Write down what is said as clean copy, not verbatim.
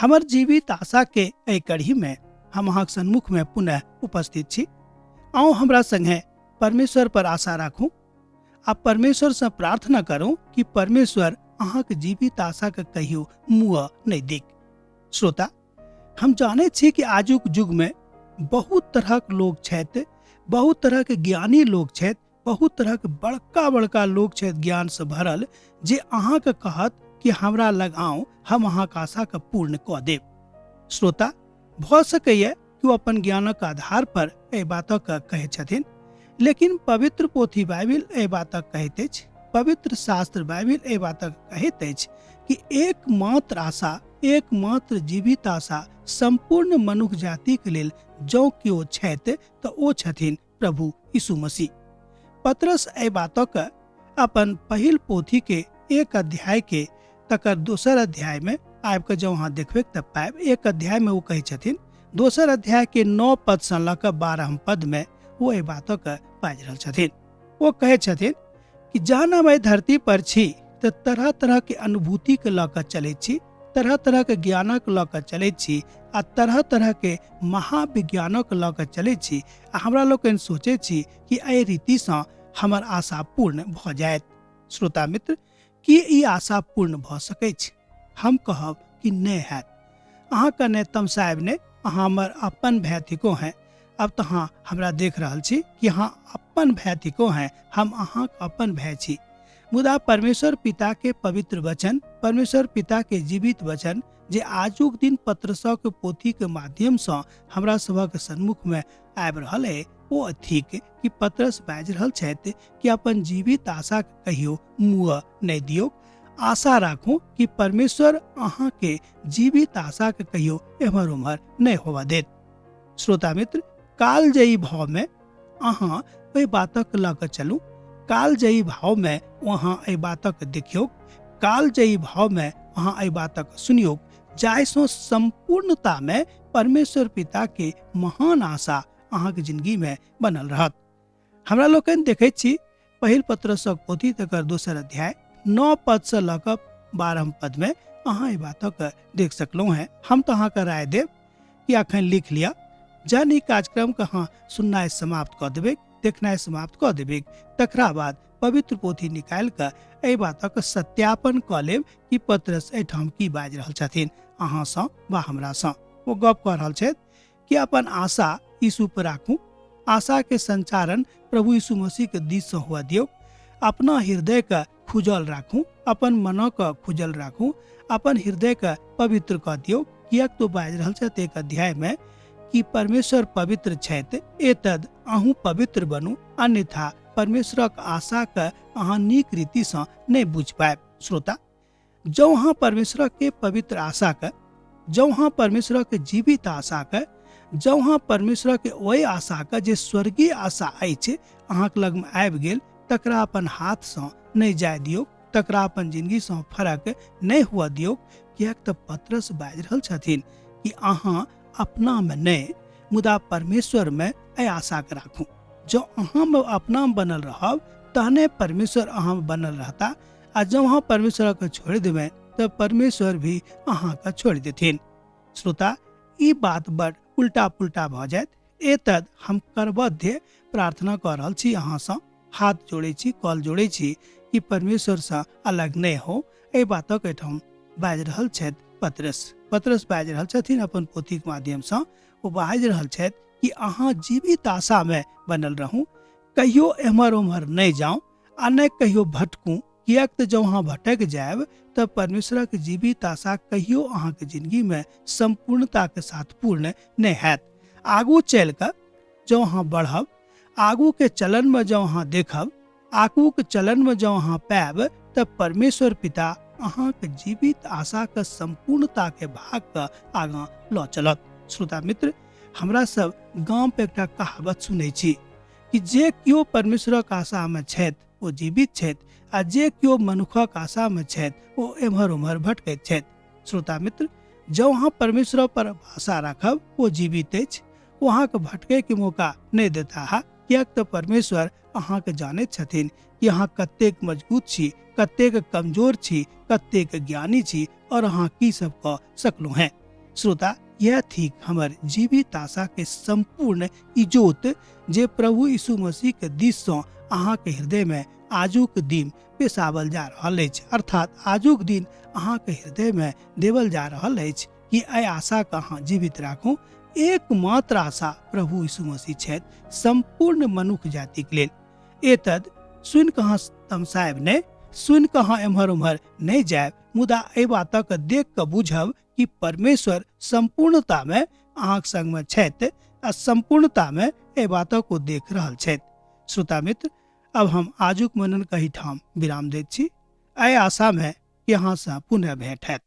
हमर जीवित आशा के एहि कड़ी में हम अहाँक सन्मुख में पुनः उपस्थित छी। आउ हमरा संगे परमेश्वर पर आशा राखू आ परमेश्वर से प्रार्थना करू कि परमेश्वर अहाँक जीवित आशा के कहियो मुँह नहीं देख। श्रोता, हम जानै छी कि आजुक युग में बहुत तरहक लोग छथि, बहुत तरहक ज्ञानी लोग छथि, बहुत तरहक बड़का बड़का लोग छथि ज्ञान से भरल, जे अहाँके कहत कि हमरा लग आउ, हम अहाँके आशाके पूर्ण कऽ देब। श्रोता, भऽ सकैए कि ओ अपन ज्ञानक आधार पर एहि बातक कहै छथिन, लेकिन पवित्र पोथी बाइबिल एहि बातक कहैत अछि, पवित्र शास्त्र बाइबिल एहि बातक कहैत अछि कि एकमात्र आशा, एकमात्र जीवित आशा संपूर्ण मनुख जातिक लेल जँ केओ छथि तऽ ओ छथिन प्रभु यीशु मसीह। पतरस एहि बातक अपन पहिल पोथी के एक अध्याय के तकर दोसर अध्याय में आबि कऽ जँ अहाँ देखबै तऽ पायब, एक अध्याय में ओ कहै छथिन, दोसर अध्याय के 9 पद सँ लऽ कऽ 12 पद में ओ एहि बातक बाजि रहल छथिन। ओ कहै छथिन कि जहन हम एहि धरती पर छी तऽ तरह तरह के अनुभूति के लऽ कऽ चलै छी, तरह तरह के ज्ञानक लऽ कऽ चलै छी आ तरह तरह के महाविज्ञानक लऽ कऽ चलै छी, आ हमरा लोकनि सोचै छी कि एहि रीतिसँ हमर आशा पूर्ण भऽ जायत। श्रोता मित्र, की ई आशा पूर्ण भऽ सकैछ? हम कहब कि नहि हैत। अहाँ कने तमसायब नहि, अहाँ हमर अपन भाय थिको हैं। अब तऽ अहाँ हमरा देख रहल छी कि अहाँ अपन भाय थिको हैं, हम अहाँक अपन भाय छी। मुदा परमेश्वर पिता के पवित्र वचन, परमेश्वर पिता के जीवित वचन जे आजुक दिन पत्रसक पोथी के माध्यम सँ हमरा सभक सन्मुख में आबि रहल है, ओ थिक कि पत्रस बाजि रहल छथि कि अपन जीवित आशा के कहियो मुँह नहि दियौ। आशा राखू कि परमेश्वर अहाँ के जीवित आशा के कहियो एम्हर ओम्हर नहि होबऽ देत। श्रोता मित्र, कालजयी भाव में अहाँ ओहि बातक लऽ कऽ चलू, कालजयी भाव में अहाँ एहि बातक देखियौ, कालजयी भाव में अहाँ एहि बातक सुनियौ, जाहिसँ संपूर्णता में परमेश्वर पिता के महान आशा अहाँके जिंदगी में बनल रहत। हमरा लोकनि देखैत छी पहिल पत्रसक पोथी तकर दोसर अध्याय 9 पद से लऽ कऽ 12 पद में अहाँ एहि बातक देख सकलहुँ हैं। हम तऽ अहाँके राय देब कि अखन लिख लिअ, जहन ई कार्यक्रम के अहाँ सुननाइ समाप्त कऽ देबै, देखनाइ समाप्त कऽ देबै, तकरा बाद पवित्र पोथी निकालि कऽ एहि बातक सत्यापन कऽ लेब कि पत्रस एहिठाम की बाजि रहल छथिन अहाँसँ वा हमरासँ। ओ गप कऽ रहल छथि कि अपन आशा यीशु पर राखू, आशा के संचारण प्रभु यीशु मसीह के दिस से हुआ दियौ, अपना हृदय के खुजल राखू, अपन मन के खुजल राखू, अपन हृदय के पवित्र कऽ दियौ। किएक तो बाजि रहल छथि एक अध्याय में कि परमेश्वर पवित्र छथि, एतद अहूँ पवित्र बनू, अन्यथा परमेश्वरक आशा के अहाँ नीक रीति से नहि बुझि पायब। श्रोता, जँ अहाँ परमेश्वरक के पवित्र आशा के, जँ अहाँ परमेश्वरक के जीवित आशा के, जँ अहाँ परमेश्वरक के ओहि आशा के जे स्वर्गीय आशा अछि अहाँक लगमे आबि गेल, तकरा अपन हाथसँ नहि जाय दियौ, तकरा अपन जिंदगीसँ फरक नहि हुअ दियौ। किएक तऽ पतरस बाजि रहल छथिन कि अहाँ अपनामे नहि मुदा परमेश्वरमे एहि आशाके राखू। जँ अहाँमे अपनामे बनल रहब तहने परमेश्वर अहाँमे बनल रहता, आ जँ अहाँ परमेश्वरके छोड़ि देबै तऽ परमेश्वर भी अहाँके छोड़ि देथिन। श्रोता, ई बात बड़ उल्टा पुल्टा भऽ जायत। एतद हम करबद्ध प्रार्थना कऽ रहल छी, अहाँसँ हाथ जोड़ै छी, कल जोड़ै छी कि परमेश्वरसँ अलग नहि हो। एहि बातक एहिठाम बाजि रहल छथि पतरस। पतरस बाजि रहल छथिन अपन पोथीक माध्यमसँ। ओ बाजि रहल छथि कि अहाँ जीवित आशामे बनल रहू, कहियो एम्हर ओम्हर नहि जाउ आ नहि कहियो भटकू। किएक तऽ जँ अहाँ भटकि जायब तऽ परमेश्वरक जीवित आशा कहियो अहाँके जिंदगीमे सम्पूर्णताके साथ पूर्ण नहि हैत। आगू चलि कऽ जँ अहाँ बढ़ब, आगूके चलनमे जँ अहाँ देखब, आगूके चलनमे जँ अहाँ पायब, तऽ परमेश्वर पिता अहाँके जीवित आशाके सम्पूर्णताके भागके आगाँ लऽ चलत। श्रोता मित्र, हमरा सब गाम पर एकटा कहावत सुनै छी कि जे केओ परमेश्वरक आशामे छथि ओ जीवित छथि, आ जे केओ मनुखक आशामे छथि ओ एम्हर ओम्हर भटकैत छथि। श्रोता मित्र, जँ अहाँ परमेश्वर पर आशा राखब ओ जीवित अछि, ओ अहाँके भटकैके मौका नहि देता, किएक तऽ परमेश्वर अहाँके जानैत छथिन कि अहाँ कतेक मजबूत छी, कतेक कमजोर छी, कतेक ज्ञानी छी और अहाँ की सब कऽ सकलहुँ हैं। श्रोता, यह थिक हमर जीवित आशा के संपूर्ण इजोत जे प्रभु यीशु मसीह के दिस सँ अहाँके हृदय में आजुक दिन पेशावल जा रहल अछि, अर्थात आजुक दिन अहाँके हृदय में देवल जा रहल अछि कि एहि आशा के अहाँ जीवित राखू। एकमात्र आशा प्रभु यीशु मसीह छथि संपूर्ण मनुख जातिक लेल। एतद सुनि कऽ अहाँ तमसायब नहि, सुनि कऽ अहाँ एम्हर उम्हर नहि जायब, मुदा एहि बातक देख कऽ बुझब कि परमेश्वर सम्पूर्णतामे अहाँक संगमे छथि आ सम्पूर्णतामे एहि बातक ओ देख रहल छथि। श्रोता मित्र, अब हम आजुक मनन कही ठाम विराम दैत छी, एहि आशामे कि अहाँसँ पुनः भेंट हैत।